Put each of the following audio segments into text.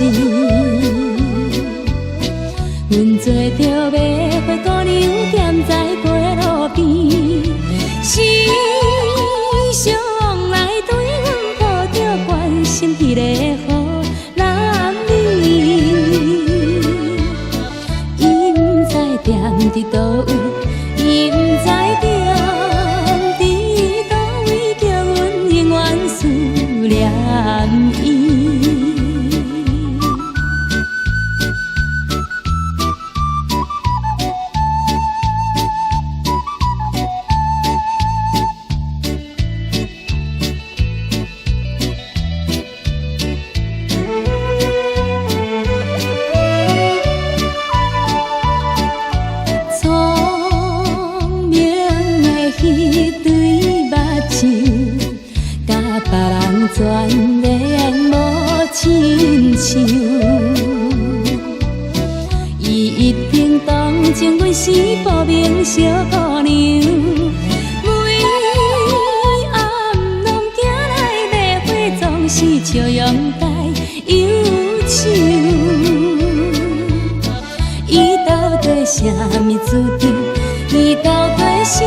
事。阮做著迷花姑娘，踮在街路邊，時常來對阮抱著關心彼个好男兒。伊毋知踮佇佗位，伊毋知踮佇佗位，叫阮永遠思念伊。聰明的彼對目睭，佮別人全然無親像。伊一定當情阮是薄命小姑娘，每暗攏行來迷花，總是笑容帶憂愁。伊到底啥物主張？伊到底啥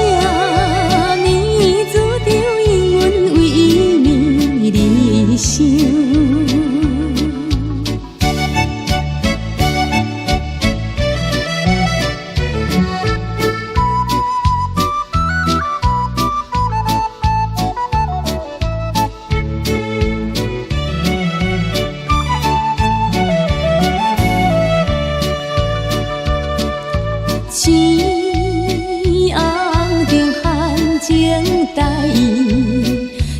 物主張？永遠為伊暝日想。青紅燈含情台，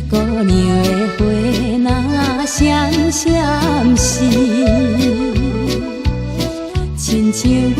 姑娘的花若閃閃時，親像阮